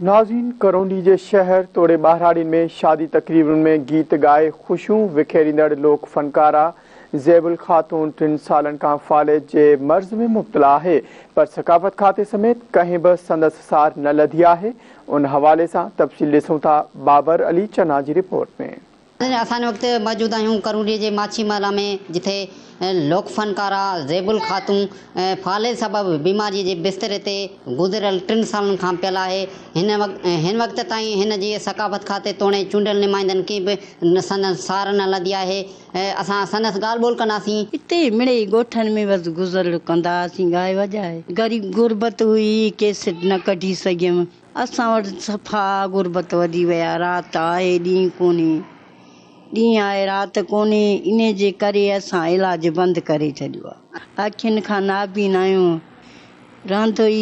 ناظرين ڪرونڊي جي شهر توڙي ٻهراڙين ۾ شادي تقريبن ۾ گيت ڳائي خوشيون وکيريندڙ لوڪ فنڪاره زيبل خاتون ٽن سالن کان فالج جي مرض ۾ مبتلا آهي پر ثقافت کاتي سميت ڪنهن به سندس سار نه لڌي آهي ان حوالي سان تفصيل ڏسون ٿا بابر علي چنا جي رپورٽ ۾. اسان هن وقت موجود آهيون ڪرونڊي جي ماڇي محلا ۾ جتي لوڪ فنڪاره زيبل خاتون فالج سبب بيماري جي بستري تي گذريل ٽن سالن کان پيل آهي هن وقت هن وقت تائين هن جي ثقافت کاتي توڻي چونڊيل نمائندن ڪنهن به سندن سار نه لڌي آهي اسان سندس ڳالهه ٻولهه ڪنداسين. اتي مڙئي ڳوٺن ۾ بس گذر ڪندا هئاسين ڳائي وڄائي. غريب غربت هئي ڪيسٽ نه ڪڍي سگهيم. اسان وٽ صفا غربت وڌي وئي آ رات آهي ڏينهن ڪونهي ڏينهن آهي رات ڪونهي انهي جي ڪري اسان علاج بند ڪري ڇڏيو آ. اکين کان نابين آهيون رهندو ئي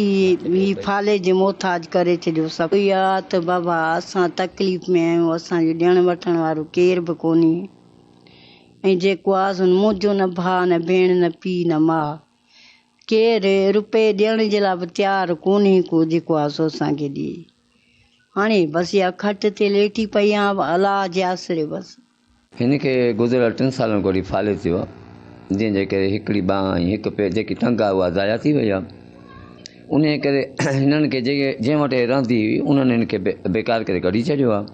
هي فالج محتاج ڪري ڇڏيو سڀ. اها ته بابا اسان تڪليف ۾ آهيون اسان جو ڏيڻ وٺڻ وارو ڪير به ڪونهي ۽ جيڪو آ سو منهنجو نه ڀاء نه ڀيڻ نه پيء نه ماء. ڪير روپئي ڏيڻ جي لاء به تيار ڪونهي ڪو جيڪو آ سو اسان کي ڏئي. هاڻي بس اها کٽ تي ليٽي پئي آهيان الله جي آسري بس. هن کي گذريل ٽن سالن کان وٺي فالج ٿيو آهي، جنهن جي ڪري هڪڙي ٻانهن ۽ هڪ پير جيڪي ٽنگ آهي اها ضايع ٿي وئي آهي. انهيء ڪري هنن کي جيڪي جنهن وٽ هي رهندي هئي انهن هن کي بيڪار ڪري ڪڍي ڇڏيو آهي.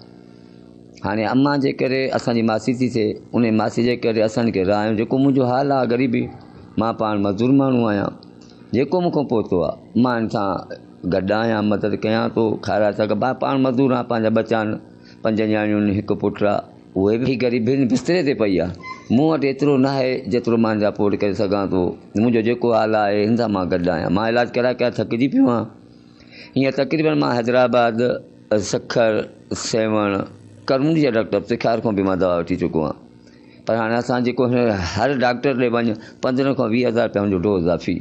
هاڻي امان جي ڪري اسان جي ماسي ٿي ٿئي انهي ماسي جي ڪري اسان کي رهايو جيڪو منهنجو حال آ غريبي مان پاڻ مزدور ماڻهو آهيان جيڪو مون کان پهتو آ مان هن سان گڏ آهيان مدد ڪيان ٿو کارائي سگهان مان پاڻ مزدور آهيان پنهنجا ٻچا آهن پنج نياڻيون آهن هڪ پٽ آ اهي به غريب هن بستري تي پئي آ مون وٽ ايترو نه آهي جيترو مان هن جا افورڊ ڪري سگهان ٿو منهنجو جيڪو حال آهي هن سان مان گڏ آهيان مان علاج ڪرائي ڪرائي ٿڪجي پيو آهيان هينئر تقريبن مان حيدرآباد، سکر، سيوهڻ، ڪرمونڊي جا ڊاڪٽر افتخار کان به مان دوا وٺي چڪو آهيان پر هاڻي اسان جيڪو هينئر هر ڊاڪٽر ڏي وڃ 15 کان 20 هزار رپيا هن جو ڊوز آ في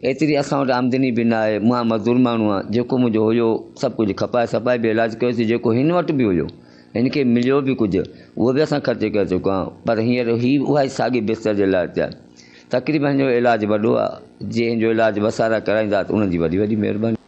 ايتري اسان وٽ آمدني به نه آهي مان مزدور ماڻهو آهيان جيڪو منهنجو هيو سڀ ڪجهه کپائي سپائي به علاج ڪيوسين جيڪو هن وٽ به هيو هن کي مليو به ڪجهه اهو به اسان خرچ ڪري چڪا آهيون پر هينئر هي اها ئي ساڳي بستر جي لاء تيار تقريبن هن جو علاج وڏو آ جي هن جو علاج وسارا ڪرائيندا ته انهن جي وڏي وڏي مهرباني.